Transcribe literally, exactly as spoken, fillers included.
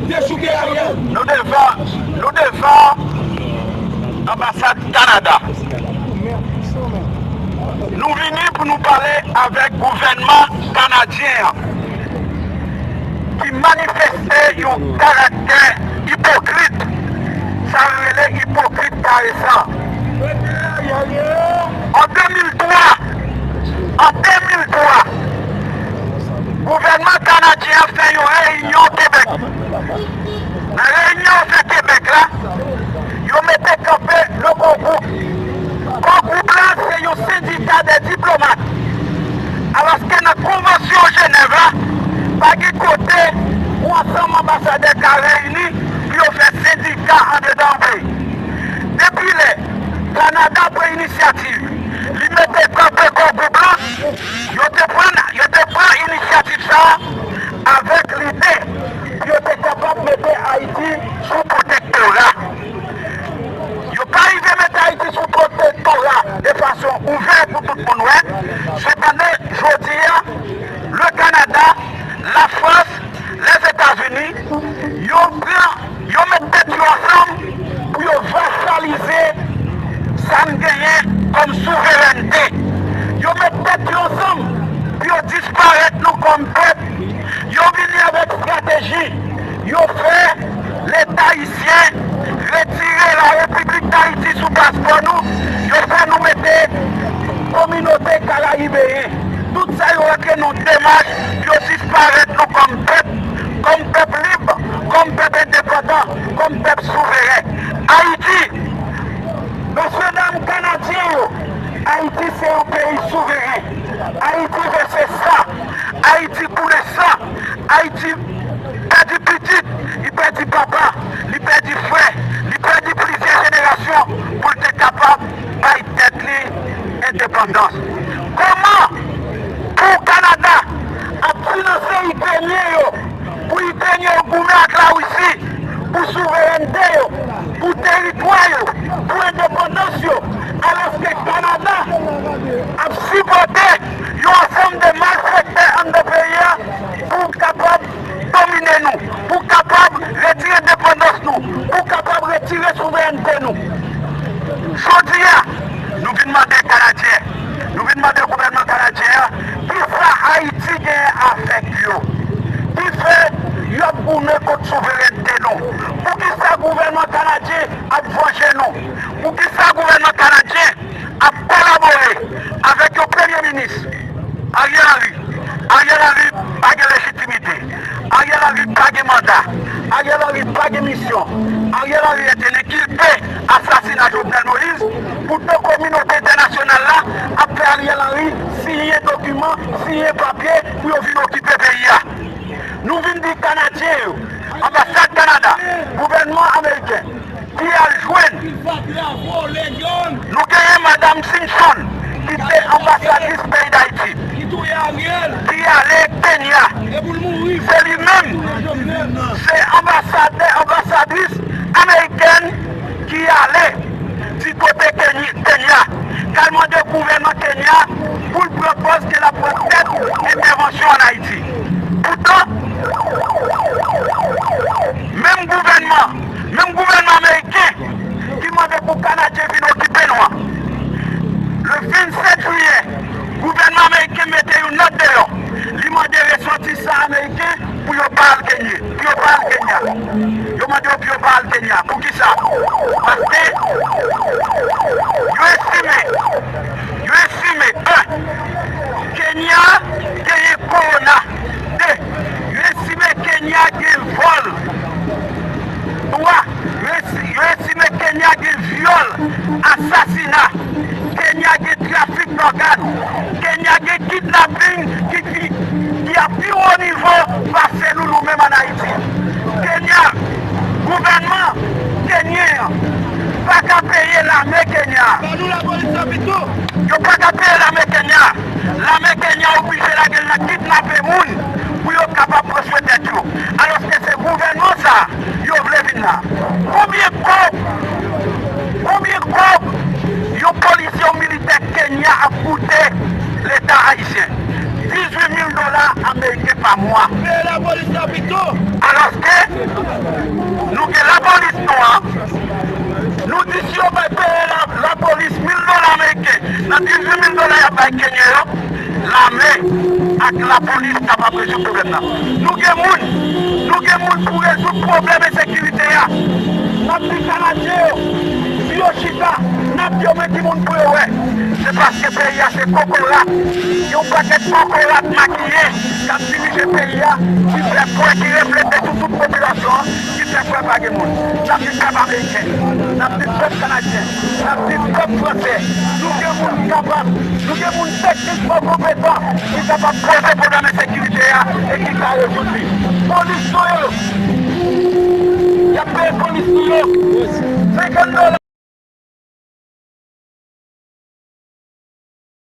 Nou devan, nou devan anbasad Kanada. Nou vini pou nou pale avèk gouvènman kanadyen an ki manifeste yon karaktè ipokrit. Sa rele ipokrit karesan. An de mil twa, an de mil twa, gouvènman kanadyen an fè yon reyinyon Kebèk. Nan reyinyon yo fè Kebèk la, yo mete kanpe yon kò gwoup. Kò gwoup la se yon sendika de diplomat. Alòske nan konvansyon Jenèv la, pa gen kote yon ansanm anbasadè ka reyini pou yo fè sendika andedan yon peyi. Depi lè Kanada pran inisyativ, li mete kanpe kò gwoup la, yo te pran, yo te pran inisyativ sa a avèk lide pou yo te kapab mete Ayiti sou pwotektora. Yo pa rive mete Ayiti sou pwotektora de fason ouvè pou tout moun wè. Sepandan, jodi a, le Kanada, Lafrans, Lèzetazini, yo pran, yo met tèt yo ansanm pou yo vasalize sa n genyen kòm souverènte. Yo met tèt yo ansanm pou yo disparèt nou kòm pèp. Yo vini avèk estrateji. Yo fè Leta ayisyen retire la Repiblik Dayiti sou paspò nou. Yo fè nou mete kominote karayibeyen. Tout sa yo rantre nan yon demach pou yo disparèt nou kòm pèp, kòm pèp lib, kòm pèp endepandan, kòm pèp souveren. Ayiti, mesyedam kanadyen yo, Ayiti se yon peyi souveren. Ayiti vèse san. Ayiti koule san. Ayiti pèdi pitit, li pèdi papa, li pèdi frè, li pèdi plizyè jenerasyon pou l te kapab bay tèt li endepandans. Kòman pou Kanada ap finanse Ikrenyen yo, pou Ikrenyen yo goumen ak Larisi, pou souverènte yo, pou teritwa yo, pou endepandans yo, alòske Kanada ap sipòte yon ansanm de malfektè anndan peyi a pou kapab domine nou, pou kapab retire endepandans nou, pou kapab retire souverènte nou. Jodi a, nou vin mande Kanadyen, nou vin mande gouvènman kanadyen an, kisa Ayiti genyen avèk yo? Ki fè y ap goumen kont souverènte nou? Poukisa gouvènman kanadyen ap vanje nou? Poukisa gouvènman kanadyen ap kolabore avèk yon premye minis, Ariel Henry? Ariel Henry pa gen lejitimite. Ariel Henry pa gen manda. Ariel Henry pa gen misyon. Ariel Henry est un inculpé asasina Jovenel Moïse. Poutan kominote entènasyonal la ap fè Ariel Henry siyen dokiman, siyen papye pou yo vin okipe peyi a. Nou vin di Kanadyen yo, anbasad Kanada, gouvènman ameriken, ki al jwenn. Nou genyen Madam Simpson, ki te anbasadris peyi Dayiti, ki ale Kenya. Se li menm, se anbasadè, anbasadris amerikèn ki ale di kote Kenya, Kenya, k al mande gouvènman Kenya pou l pran pòz ke l ap pran tèt entèvansyon ann Ayiti. Poutan, menm gouvènman, menm gouvènman ameriken ki mande pou Kanadyen vin okipe nou an. Le vennsèt jiyè, gouvènman ameriken mete yon nòt deyò. Li mande resòtisan ameriken pou yo pa al Kenye, pou yo pa al Kenya. Yo mande yo pou yo pa al Kenya. Poukisa? Paske yo estime, yo estime, en, Kenya genyen kowona. De, yo estime Kenya gen vòl. Twa, yo esti-, yo estime Kenya gen vyòl, asasina. Kenya gen trafik dògàn. Kenya gen kidnaping ki, ki, ki a pi wo nivo pase nou, nou menm ann Ayiti. Kenya, gouvènman kenyen an pa ka peye lame Kenya. Yo pa ka peye lame Kenya. Lame Kenya oblije lage l nan kidnape moun pou yo kapab pran swen tèt yo. Alòske se gouvènman sa a yo vle vin la. Konbyen kòb, konbyen kòb yon polisye, yon militè Kenya ap koute Leta ayisyen? dizuit mil dola ameriken pa mwa. Peye lapolis la pito. Alòske nou gen lapolis nou an, nou di si yo bay peye la, lapolis mil dola ameriken nan dizuit mil dola y ap bay Kenyan yo, lame ak lapolis kapab rezoud pwoblèm nan. Nou gen moun, nou gen moun pou rezoud pwoblèm ensekirite a. N ap di Kanadyen yo, si yo chita, n ap di yo men ki moun pou yo wè. Se paske peyi a se kokorat. Yon pakèt kokorat makiye k ap dirije peyi a, ki fè kwè, ki reflete sou tout popilasyon an, ki fè kwè pa gen moun. N ap di pèp ameriken, n ap di pèp kanadyen, n ap di pèp fransè, nou gen moun kapab, nou gen moun teknikman konpetan ki kapab poze pwoblèm ensekirite a e ki ka rezoud li. Polis nou yo, y ap peye polis nou yo senkant dola.